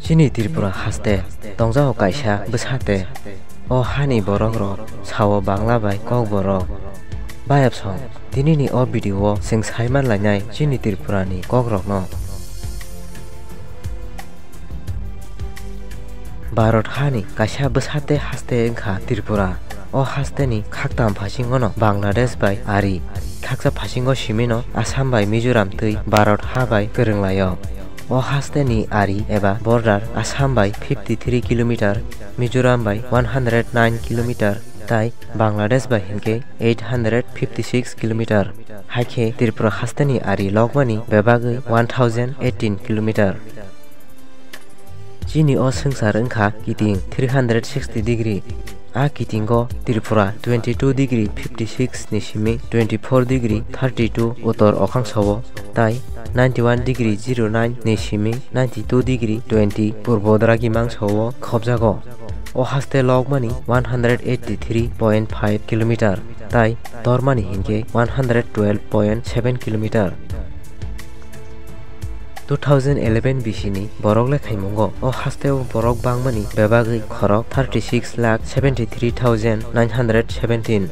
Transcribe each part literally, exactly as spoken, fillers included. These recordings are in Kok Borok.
Chini Tripura haste tongjago kaisa bwsate. O hani borok rok sao Bangla bai Kokborok. Bayapsong, tinini o video o chwng saiman lainai chini Tripura ni kok rokno. Bharat hani kaisa bwsate haste wngkha Tripura. O haste ni khaktam phasingo no Bangladesh bai ari, khaksa phasingo simi no Assam bai Mizoram twi Bharat ha bai kwrwng laio. O haste ni ari eba border Assam bai fifty three kilometer, Mizoram bai one hundred nine kilometer, tai Bangladesh bai hinkhe eight hundred fifty six kilometer. Haikhe Tripura haste ni ari lokmani bebagwi one thousand eighteen kilometer. Chini o swngchar wngkha kiting three hundred sixty degree. A kitingo Tripura twenty two degree fifty six ni simi twenty four degree thirty two uttor okangsao, tai ninety one degree zero nine ni simi ninety two degree twenty purbo dragimangsao khobjago. O haste lokmani one hundred eighty three point five kilometer, tai tormani hinkhe one hundred twelve point seven kilometer. Two thousand eleven bisini borok lekhaimungo o hasteo borok bangmani bebagwi khorok thirty six lakh seventy three thousand nine hundred seventeen.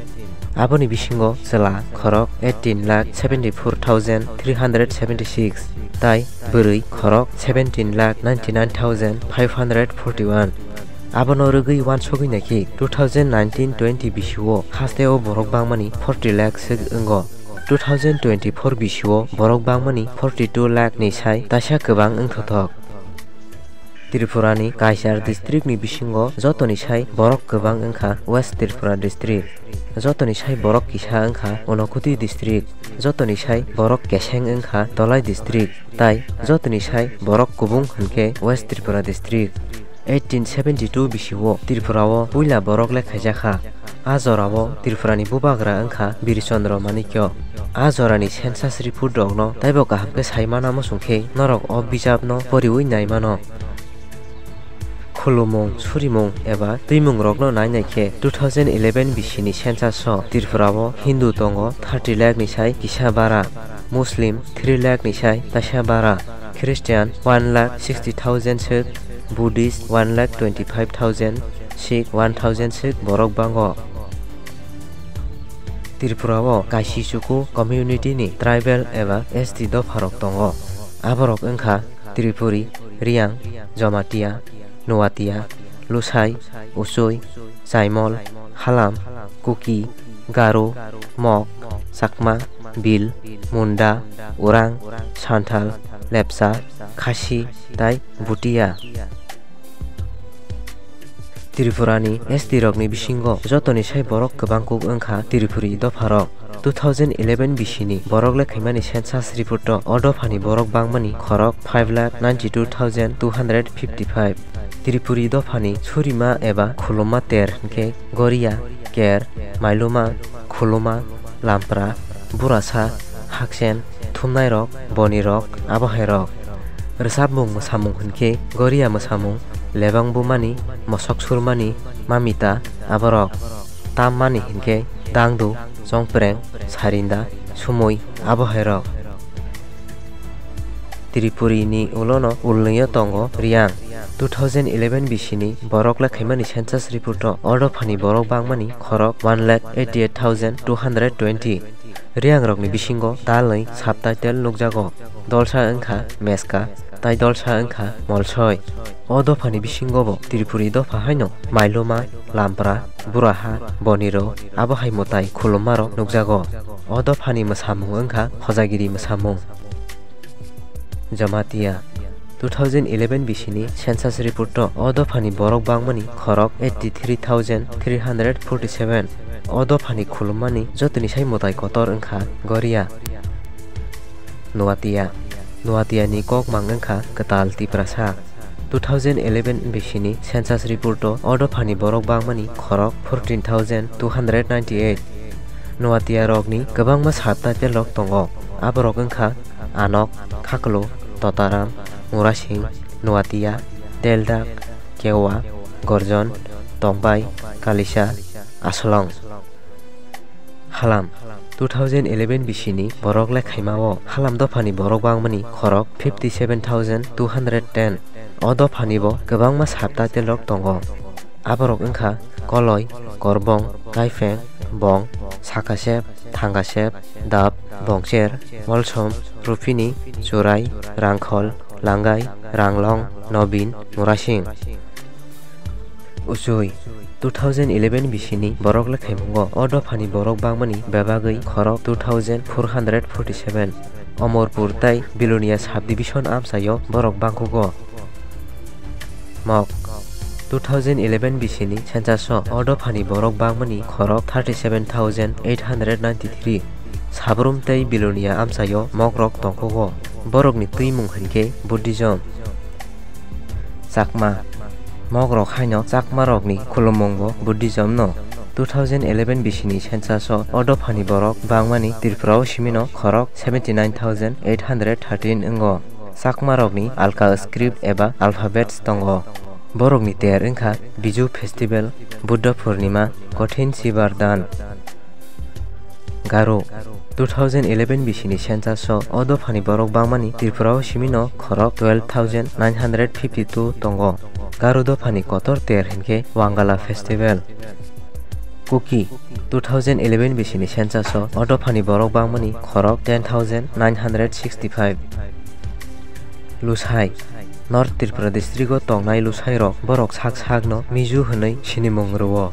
Aboni bisingo chwla khorok eighteen lakh seventy four thousand three hundred seventy six, tai bwrwi khorok seventeen lakh ninety nine thousand five hundred forty one. Abono rwgwi uansugwi naikhe two thousand nineteen twenty bisio hasteo borok bangmani forty lakh swk wngo. Two thousand twenty four bisio borok bangmani forty two lakh ni sai taisa kwbang wngthothok. Tripura ni Kaichar district ni bisingo jotoni sai borok kwbang wngkha West Tripura district. Jotoni sai borok kisa wngkha Unakoti district. Jotoni sai borok keseng wngkha Dholai district. Tai jotoni sai borok kubung hinkhe West Tripura district. Eighteen seventy two bisio Tripura o puila borok lekhaijakha. A jorao Tripura ni bubagra wngkha Bir Chandra Manikya. A jorani census report rokno taibo kaham khe saimana muchung khe norok o bijapno poriwi naimano. Khulumung, surimung eba twimungrokno nainai khe two thousand eleven bisini census o Tripura o Hindu tongo thirty lakh ni sai kisa bara, Muslim three lakh ni sai taisa bara, Christian one lakh sixty thousand swk, Buddhist one lakh twenty five thousand, Sikh one thousand swk borok bango. Tripura o kaisi chuku community ni tribal eba S T dopharok tongo. Aborok wngkha Tripuri, Riang, Jamatia, Nuatia, Lusai, Usui, Chaimol, Halam, Kuki, Garo, Mok, Chakma, Bil, Munda, Orang, Santhal, Lepcha, Khasi, tai Bhutia. Tripura ni S T rok ni bisingo jotoni sai borok kwbang kuk wngkha Tripuri dopha rok. Two thousand eleven bisini borok lekhaimani census report o o dophani borok bangmani khorok five lakh ninety two thousand two hundred fifty five. Tripuri dophani surima eba khulumma ter hinkhe Goria, Ker, Mailuma, Khuluma, Lampra, Burasa, Haksen, Thumnairok, Bonirok, abohairok. Rwchapmung mwsamung hinkhe Goria mwsamung, Lebang Bumani, Mosok Surmani, Mamita, aborok. Tammani hinkhe Dangdu, Chongpreng, Sarinda, Sumui, abohairok. Tripuri ni ulono ulnwio tongo Riang. Two thousand eleven bisini borok lekhaimani census report o o dophani borok bangmani khorok one lakh eighty eight thousand two hundred twenty. Riang rokni bisingo talnwi subtitle nukjago. Dolsa wngkha Meska, tai dolsa wngkha Molsoi. O dophani bisingo bo Tripuri dopha haino Mailuma, Lampra, Buraha, Boniro, abohai mwtai khulummarok nukjago. O dophani mwsamung wngkha Hojagiri mwsamung. Jamatia. Two thousand eleven bisini census report o o dophani borok bangmani khorok eighty three thousand three hundred forty seven. O dophani khulummani jotoni sai mwtai kotor wngkha Goria. Nuatia. Nuatia ni kok mang wngkha kwtal Tiprasa. Two thousand eleven bisini census report o o dophani borok bangmani khorok fourteen thousand two hundred ninety eight. Nuatia rokni kwbangma subtitle rok tongo. Aborok wngkha Anok, Khaklo, Totaram, Murasing, Nuatia, Teldak, Kewa, Gorjon, Tongbai, Kalisa, Asolong. Halam. Two thousand eleven bisini borok lekhaima o Halam dophani borok bangmani khorok fifty seven thousand two hundred ten. O dophani bo kwbangma subtitle rok tongo. Aborok wngkha Koloi, Korbong, Kaifeng, Bong, Sakasep, Thangasep, Dap, Bongcher, Molsom, Rupini, Churai, Rangkhol, Langai, Ranglong, Nobin, Murasing. Uchui, two thousand eleven bisini borok lekhaimungo o dophani borok bangmani bebagwi khorok two thousand four hundred forty seven. Omorpur tei Bilonia subdivision amchaio borok bangkhugo. Mok, two thousand eleven bisini census-o o dophani borok bangmani khorok thirty seven thousand eight hundred ninety three. Sabrum tei Bilonia amchaio Mogrok tongkhugo. Borokni twimung hinkhe Buddhism. Chakma. Mogrok haino Chakmarokni khulumungbo Buddhism no. Two thousand eleven bisini census-o o dophani borok bangmani Tripura-o simino khorok seventy nine thousand eight hundred thirteen wngo. Chakmarokni Alka script eba alphabets tongo. Borokni ter wngkha Biju Festival, Buddha Purnima, Kothin Sibar Dan. Garo, two thousand eleven bisini census-o o dophani borok bangmani Tripura-o simino khorok twelve thousand nine hundred fifty two tongo. Garo dophani kotor ter hinkhe Wangala Festival. Kuki, two thousand eleven bisini census-o o dophani borok bangmani khorok ten thousand nine hundred sixty five. Lusai, North Tripura district-o tongnai Lusairok borok sak sakno Miju hwnwi sinimung rwo.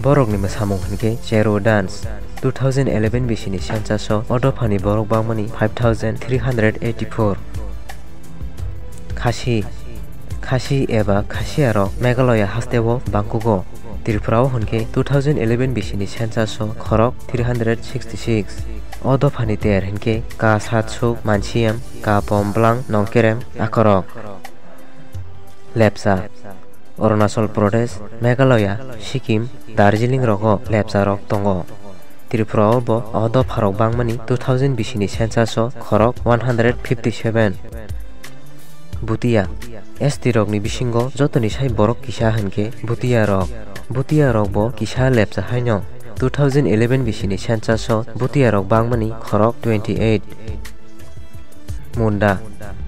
Borokni mwsamung hinkhe Chero Dance. Two thousand eleven bisini census-o o dophani borok bangmani five thousand three hundred eighty four. Khasi, Khasi eba Khasiyarok Meghalaya hasteo bangkugo. Tripura-o hinkhe two thousand eleven bisini census-o khorok three hundred sixty six. O dophani ter hinkhe Ka Satsuk, Mansiam, Ka Pomblang, Nongkerem, Akorok. Lepcha, Arunachal Pradesh, Meghalaya, Sikkim, Darjeeling rogo lepcha rok tongo. Tripura-o bo o dopharok bangmani two thousand bisini census-o khorok one hundred fifty seven. Bhutia, S T rokni bisingo jotoni sai borok kisa hinkhe Bhutia rok. Bhutia rok bo kisa lepcha haino. Two thousand eleven bisini census-o Bhutia rok bangmani khorok twenty eight. Munda,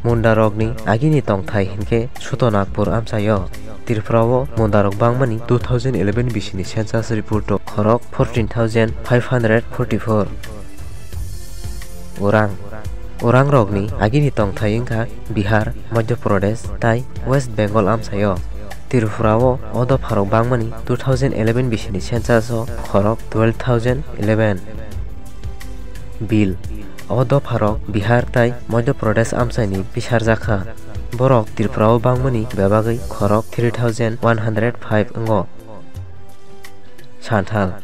Munda rokni agini tongthai hinkhe Sutonagpur amchaio. Tripura-o Munda rok bangmani two thousand eleven bisini census report-o khorok fourteen thousand five hundred forty four. Orang, Orang rokni agini tongthai wngkha Bihar, Madhya Pradesh tai West Bengal amchaio. Tripura-o o dopharok bangmani two thousand eleven bisini census-o khorok twelve thousand eleven. Bil, o dopharok Bihar tai Madhya Pradesh amchaini pisarjakha. Borok Tripura-o bangmani bebagwi khorok three thousand one hundred five wngo. Santhal,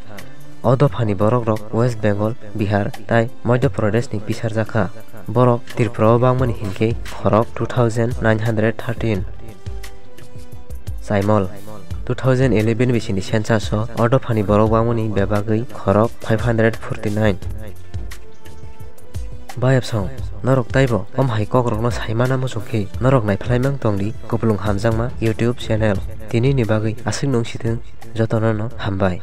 o dophani borokrok West Bengal, Bihar tai Madhya Pradeshni pisarjakha. Borok Tripura-o bangmani hinkhe khorok two thousand nine hundred thirteen. Saimol, two thousand eleven bisini census-o o dophani borok bangmani bebagwi khorok five hundred forty nine. Bayapsong, norok taibo om hai kokrokno saimana muchungkhe norok naiphlaimang tongdi Kupulung Hamjakma YouTube channel. Tinini bagwi aswk nung sithwng, jotono no hambai.